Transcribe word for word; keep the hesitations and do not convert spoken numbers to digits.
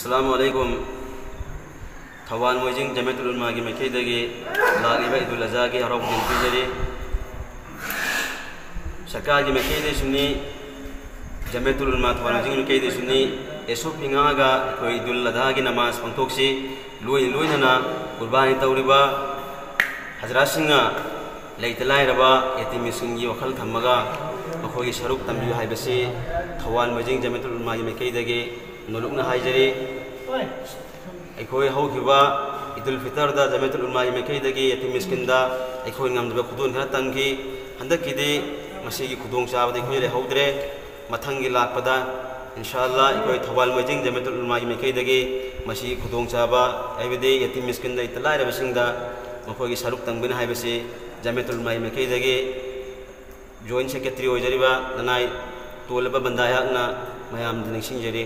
ꯑꯁꯂꯥꯃꯨ ꯑꯂꯩꯀꯨꯝ꯫ ꯊꯧꯕꯥꯜ ꯃꯣꯏꯖꯤꯡ ꯖꯃꯤꯌꯥꯇꯨꯜ ꯎꯂꯃꯥꯒꯤ ꯃꯥꯏꯀꯩꯗꯒꯤ ꯂꯥꯛꯂꯤꯕ ꯏꯗꯨꯜ ꯑꯖꯥꯒꯤ ꯍꯔꯥꯎ ꯄꯨꯖꯦꯜ ꯄꯤꯖꯔꯤ꯫ ꯁꯔꯀꯥꯔꯒꯤ ꯃꯥꯏꯀꯩꯗꯒꯤꯁꯨꯅꯤ, ꯖꯃꯤꯌꯥꯇꯨꯜ ꯎꯂꯃꯥ ꯊꯧꯕꯥꯜ ꯃꯣꯏꯖꯤꯡ ꯃꯥꯏꯀꯩꯗꯒꯤꯁꯨꯅꯤ, ꯑꯦꯁ ꯑꯣ ꯄꯤ ꯉꯥꯛꯑꯒ ꯑꯩꯈꯣꯏ ꯏꯗꯨꯜ ꯑꯖꯥꯒꯤ ꯅꯃꯥꯖ ꯄꯥꯡꯊꯣꯛꯁꯤ꯫ ꯂꯣꯏꯅ ꯂꯣꯏꯅꯅ ꯀꯨꯔꯕꯥꯅꯤ ꯇꯧꯔꯤꯕ ꯍꯖꯔꯥꯠꯁꯤꯡꯅ ꯂꯩꯇ ꯂꯥꯏꯔꯕ ꯌꯦꯇꯤꯝꯁꯤꯡꯒꯤ ꯋꯥꯈꯜ ꯊꯝꯃꯒ ꯃꯈꯣꯏꯒꯤ ꯁꯔꯨꯛ ꯇꯝꯕꯤꯌꯨ ꯍꯥꯏꯕꯁꯤ ꯊꯧꯕꯥꯜ ꯃꯣꯏꯖꯤꯡ ꯖꯃꯤꯌꯥꯇꯨꯜ ꯎꯂꯃꯥꯒꯤ ꯃꯥꯏꯀꯩꯗꯒꯤ ꯅꯣꯂꯨꯛꯅ ꯍꯥꯏꯖꯔꯤ꯫ ꯑꯩꯈꯣꯏ ꯍꯧꯈꯤꯕ ꯏꯗꯨꯜ ꯐꯤꯇꯔꯗ ꯖꯃꯤꯌꯥꯇꯨꯜ ꯎꯂꯃꯥꯒꯤ ꯃꯥꯏꯀꯩꯗꯒꯤ ꯌꯦꯇꯤꯝ ꯃꯤꯁꯀꯤꯟꯗ ꯑꯩꯈꯣꯏ ꯉꯝꯖꯕ ꯈꯨꯗꯣꯜ ꯈꯔ ꯇꯝꯈꯤ꯫ ꯍꯟꯗꯛꯀꯤꯗꯤ ꯃꯁꯤꯒꯤ ꯈꯨꯗꯣꯡꯆꯥꯕꯗꯤ ꯑꯩꯈꯣꯏ ꯂꯩꯍꯧꯗ꯭ꯔꯦ꯫ ꯃꯊꯪꯒꯤ ꯂꯥꯛꯄꯗ ꯏꯟꯁꯥ ꯑꯜꯂꯥ ꯑꯩꯈꯣꯏ ꯊꯧꯕꯥꯜ ꯃꯣꯏꯖꯤꯡ ꯖꯃꯤꯌꯥꯇꯨꯜ ꯎꯂꯃꯥꯒꯤ ꯃꯥꯏꯀꯩꯗꯒꯤ ꯃꯁꯤꯒꯤ ꯈꯨꯗꯣꯡꯆꯥꯕ, ꯍꯥꯏꯕꯗꯤ ꯌꯦꯇꯤꯝ ꯃꯤꯁꯀꯤꯟ ꯂꯩꯇ ꯂꯥꯏꯔꯕꯁꯤꯡꯗ ꯃꯈꯣꯏꯒꯤ ꯁꯔꯨꯛ ꯇꯝꯒꯅꯤ ꯍꯥꯏꯕꯁꯤ ꯖꯃꯤꯌꯥꯇꯨꯜ ꯎꯂꯃꯥꯒꯤ ꯃꯥꯏꯀꯩꯗꯒꯤ ꯖꯣꯏꯟ ꯁꯦꯀ꯭ꯔꯦꯇꯔꯤ ꯑꯣꯏꯖꯔꯤꯕ ꯅꯅꯥꯏ ꯇꯣꯜꯂꯕ ꯕꯟꯗꯥ ꯑꯩꯍꯥꯛꯅ ꯃꯌꯥꯝꯗ ꯅꯤꯡꯁꯤꯡꯖꯔꯤ꯫